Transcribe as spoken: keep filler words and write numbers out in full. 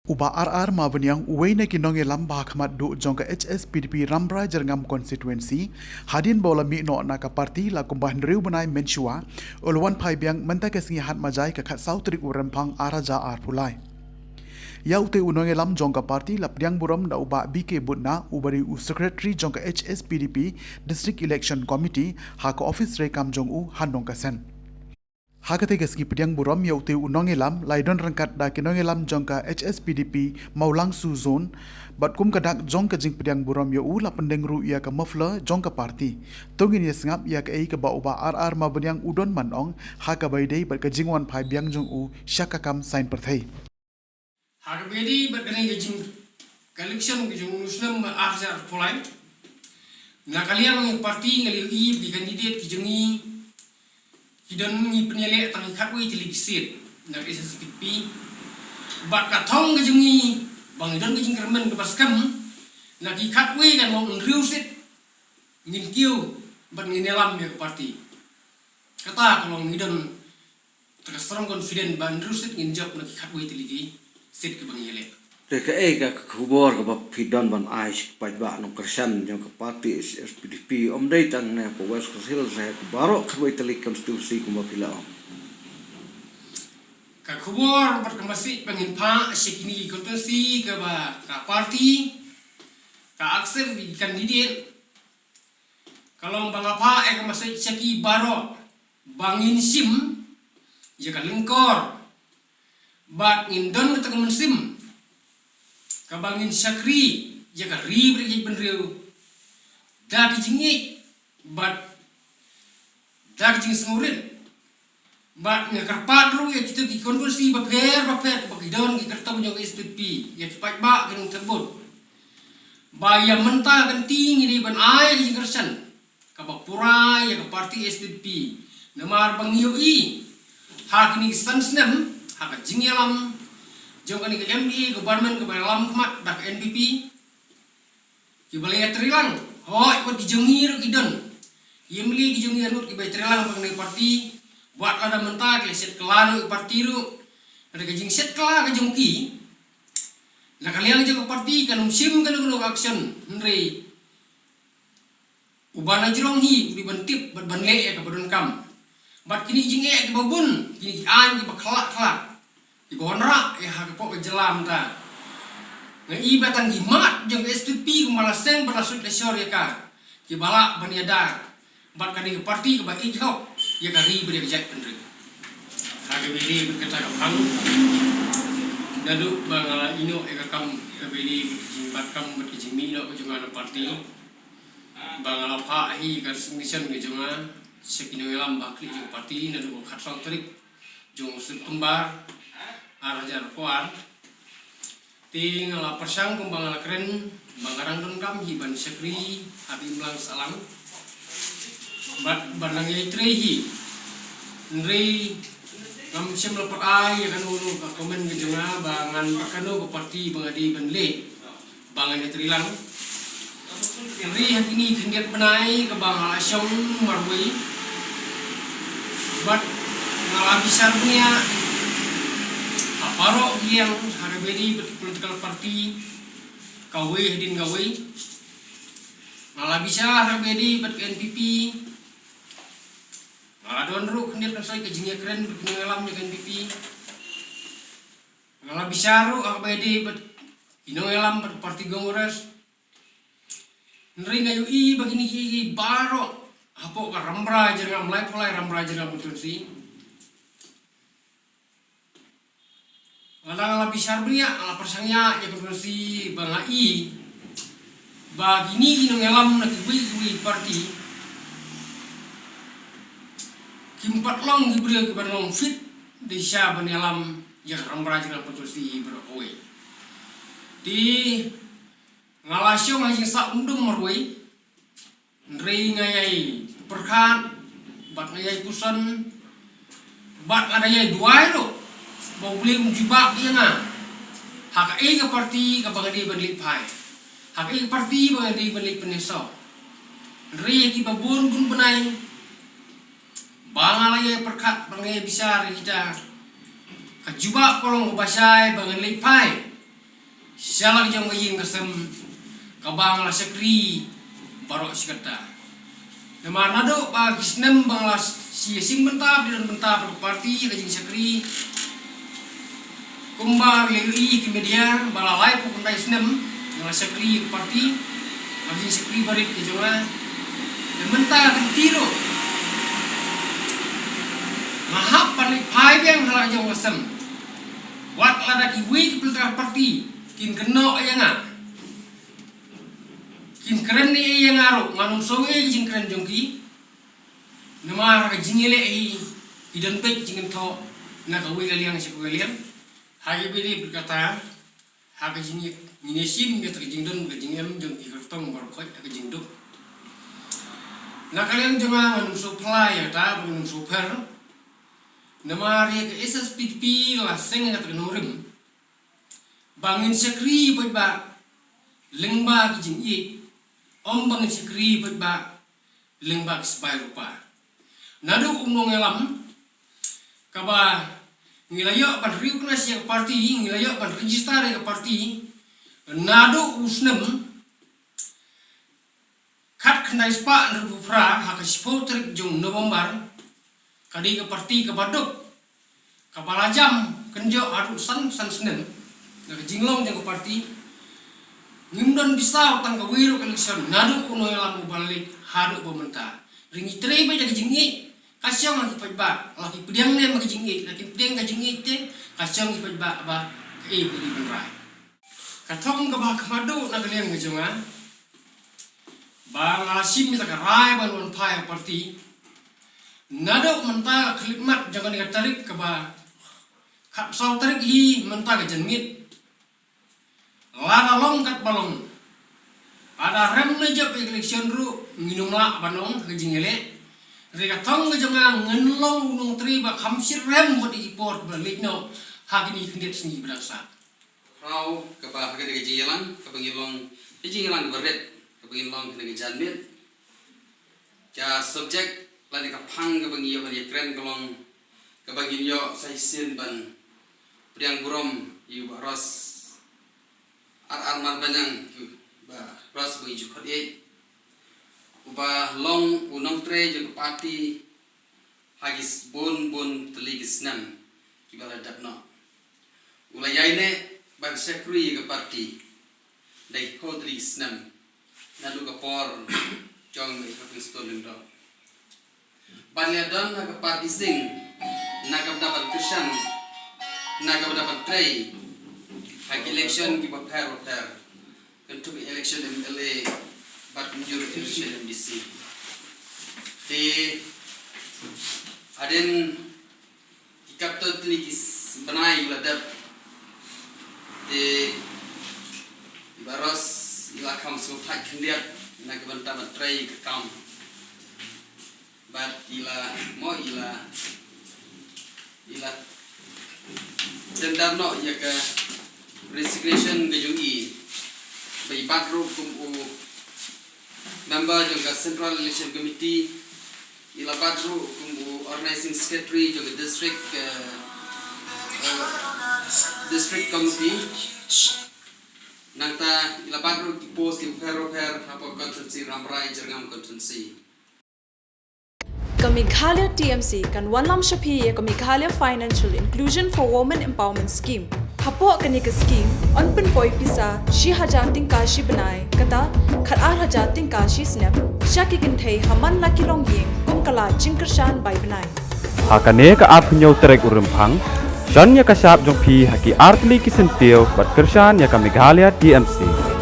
U Bah R R Mawbaniang, uwei na ki nongïalam ba ha khmat duh jong ka H S P D P Rambrai Jyrngam Constituency, hadien ba u la mih noh na ka party la kumba hynriew bnai mynshuwa, u la wan phai biang mynta ka sngi Hatmajai ka khatsaw tarik u Rymphang ar hajar arphew lai. Ïa utei u nongïalam jong ka party la pdiang burom da u Bah B K Butna, uba dei u secretary jong ka H S P D P District Election Committee, ha ka office treikam jong u ha Nongkasen. Ha katei ka sngi pdiang burom ïa utei u nongïalam, la ïadon ryngkat da ki nongïalam jong ka H S P D P Mawlangsu Zone, bad kum ka dak jong ka jingpdiang burom ïa u la pyndeng ruh ïa ka muffler jong ka party. To ngin ïa sngap ïa kaei kaba u Bah R R Mawbaniang u don ban ong, ha kaba ïadei bad ka jingwan phai biang jong u sha ka kam saiñ pyrthei. Ha kaba ïadei bad kane ka jing, ka election ka jong u snem ar hajar arphew lai. Na ka liang ka party nga la ïohi ba ki candidate ki jong ngi, ki don ngi pynïaleh tang ki khatwei tylli ki seat na ka H S P D P. Bad ka thong ka jong ngi ba ngi don ka jingkyrmen kaba skhem, na ki khatwei kan long hynriew seat ngin kiew bad ngin ïalam ïa ka party. Kata ka long ngi don tang ka strong confident ba hynriew seat ngin jop na ki khatwei tylli ki seat kiba ngi ïaleh. Te kaei ka khubor kaba phi don ban ai sha ki paidbah nongkyrshan jong ka party H S P D P, ym dei tang na ka West Khasi Hills, ha baroh khatwei tylli ki constituency kumba phi la ong? Ka khubor bad ka message ba ngin phah sha kine ki constituency kaba ka party ka accept ïa ki candidate, ka long ba nga phah ïa ka message sha ki baroh ba ngin shim ïa ka lyngkor bad ngin don kata ka mynsiem kaba ngin shakri ïa ka ri bad ïa ka jaitbynriew da ka jingïeit bad da ka jingsngewrit. Bad nga kyrpad ruh ïa kita ki constituency bapher bapher kaba ki don ki kyrtong jong ka H S P D P, ïa ki paidbah ki nongthep vote, ba ïa mynta ka kynti ngi dei ban ai ka jingkyrshan kaba pura ïa ka party H S P D P. Namar ba ngi ïohi ha kine ki san snem ha ka jingïalam jong kane ka M D A government kaba ïalam khmat da ka N P P, kiba la ïatreilang, hooid, wat ki jong ngi ruh ki don. Ki M L A ki jong ngi ruh kiba ïatreilang bad kane ka party, wat lada mynta ki la shet kylla noh ïa ka party ruh. Lada ka jingset kylla ka jong ki, na ka liang jong ka party kan ym shim kano kano ka action, hynrei uba na jrong hi u dei ban tip bad ban leh ïa kaba donkam. Bad kine ki jingeh kiba bun, kine ki aiñ kiba khlak khlak, kiba wanrah ïa ha ka pok ka jylla mynta. Nga i ba tang ki mat jong ka H S P D P kumba la seng bad la suit la shor ïa ka, kiba lah ban ïada bad kane ka party kaba ïeit hok ïa ka ri bad ïa ka jaitbynriew. Ha kaba ïadei bad kata ka phang, naduh ba nga la ïehnoh ïa ka kam kaba ïadei bad ka jingbat kam bad ka jingmih noh ka jong nga na party, ba nga la phah hi ka resignation ka jong nga sha ki nongïalam ba khlieh jong ka party naduh ka khatsaw tarik jong u September ar hajar arphew ar. Te nga la pyrshang kumba nga la kren ba nga dang donkam hi ban shakri ha ka imlang sahlang bad ban nang ïai trei hi. Hynrei ngam shym la pat ai ïa kano kano ka comment ka jong nga ba ngan pat kano ka party ba nga dei ban leh ba ngan ïatreilang. Hynrei ha kine ki khyndiat bnai kaba nga la shong marwei bad nga la bishar bniah ha baroh ki liang ha kaba ïadei bad ki political party kawei hadien kawei. Nga la bishar ha kaba ïadei bad ka N P P. Nga la don ruh khyndiat khynsoit ka jingïakren bad ki nongïalam jong ka N P P. Nga la bishar ruh ha kaba ïadei bad ki nongïalam bad ka party Congress. Hynrei nga ïohi ba kine kiei kiei baroh hapoh ka Rambrai Jyrngam, laiphew lai Rambrai Jyrngam constituency, lada nga la bishar bniah, nga la pyrshang ïa ka constituency ba nga i ba kine ki nongïalam na kiwei kiwei ki party kim pat long ki briew kiban long fit da shisha ban ïalam ïa ka Rambrai Jyrngam constituency baroh kawei. Te nga la shong ha jingsah umdum marwei, hynrei nga ïai pyrkhat bad nga ïai puson bad nga da ïai duwai ruh ba U Blei un jubab ïa nga ha kaei ka party kaba nga dei ban leit phai, ha kaei ka party ba nga dei ban leit pynïasoh. Hynrei ha kiba bun bun bnai ba nga la ïai pyrkhat bad nga ïai bishar ïa kita, ka jubab ka long kaba shai ba ngan leit phai sha la ka jong ka ïing ka sem kaba nga la shakri baroh shi katta. Namar naduh ba ki snem ba nga la ïashim bynta, pdiang bynta bad ka party, ka jingshakri, kumba la ïohi ki media, ba la laiphew khyndai snem nga la shakri ka party, ka jingshakri barit ka jong nga. Te mynta ka lynti ruh nga hap ban leit phai biang ha la ka jong ka sem. Wat lada kiwei ki pyntrei party kin kynnoh ïa nga, kin kren ïa nga ruh, ngan ym sngew ïa ki jingkren jong ki. Namar ha ka jingïaleh hi ki don beit jingkynthoh na kawei ka liang sha kawei ka liang. Ha kaba ïadei bad kata, ha ka jingïeit ngin ïashim ïa ka jingdon ka jingem jong ki kyrtong baroh khoit ha ka jingduk. Na ka liang jong nga, ngan ym sngew phylla ïa kata, ngan ym sngew pher. Namar ïa ka S S P D P la seng ïa kata ka nongrim ba ngin shakri paidbah lyngba ki jingïeit, ym ba ngin shakri paidbah lyngba ki spah rupa. Naduh u nongïalam kaba ngi la ïoh ban recognize ïa ka party, ngi la ïoh ban register ïa ka party naduh u snem khatkhyndai spah hynriewphew phra, ha ka shiphew tarik jong November, ka dei ka party kaba duk, kaba la jam kynjoh haduh san, san snem na ka jinglong jong ka party. Ngim don bisaw tang kawei ruh ka election naduh u nongïalam uba la leit haduh ba mynta. Hynrei ngi trei beit da ka jingïeit, ka shong ha ki paidbah, la ki pdiang ne em ka jingïeit, la kim pdiang ka jingïeit te, ka shong ha ki paidbah ba kaei ba ki dei ban rai. Ka thong kaba khadduh na ka liang ka jong nga, ba nga la shim ïa ka rai ban wan phai ha party. Naduh mynta ka khyllipmat jong kane ka tarik kaba khatsaw tarik hi mynta ka janmiet. Lada long katba long, lada rem ne jop ïa ka election ruh, ngin ym lah ban ong ha ka jingïaleh. Hynrei ka thong ka jong nga, ngan long u nongtrei ba kham shyrkhei rem bad ïa ki por kiba la leit noh ha kine ki khyndiat sngi ba dang sah. Phrau, kaba ha kane ka jingïalang, kaba ngi long, ka jingïalang kaba rit, kaba ngi long ha kane ka janmiet. Ka subject lane ka phang kaba ngi ïoh ban ïakren ka long, kaba ngin ïoh sa shisien ban pdiang burom ïa u Bah Ros R R Marbaniang, u Bah Ros ba ngi ju khot ïeit, uba long u nongtrei jong ka party ha ki bun bun tylli ki snem kiba la dep noh. U la ïaineh ban shakri ïa ka party da ki phew tylli ki snem naduh ka por jong i Bah Hopingstone Lyngdoh. Ban ïadon ha ka party sing na ka bynta ban kyrshan, na ka bynta ban trei ha ki election kiba pher ba pher. Kynthup election M L A bad mynjur election M D C. Te hadien ki katto tylli ki bnai ki la dep, te i Bah Ros i la kham sngewthuh khyndiat na ka bynta ban trei ka kam. Bad i la mo i la i la tender noh ïa ka resignation ka jong i, ba i bat ruh kum u member jong ka Central Election Committee, i la bat ruh kum u organizing secretary jong ka district, eh, eh, district committee. Nangta i la bat ruh ki post ki pher pher hapoh constituency Rambrai Jyrngam constituency. Ka Meghalaya T M C kan wanlam sha phi ïa ka Meghalaya Financial Inclusion for Women Empowerment Scheme. Hapoh kane ka scheme, yn pynpoi pisa shi hajar tyngka shi bnai, kata khat ar hajar tyngka shi snem, sha ki kynthei ha man la ki longïing, kum ka lad jingkyrshan bai bnai. Ha kane ka arphew hynñiew tarik u Rymphang, shon ïa ka shap jong phi ha ki artylli ki syntiew bad kyrshan ïa ka Meghalaya T M C.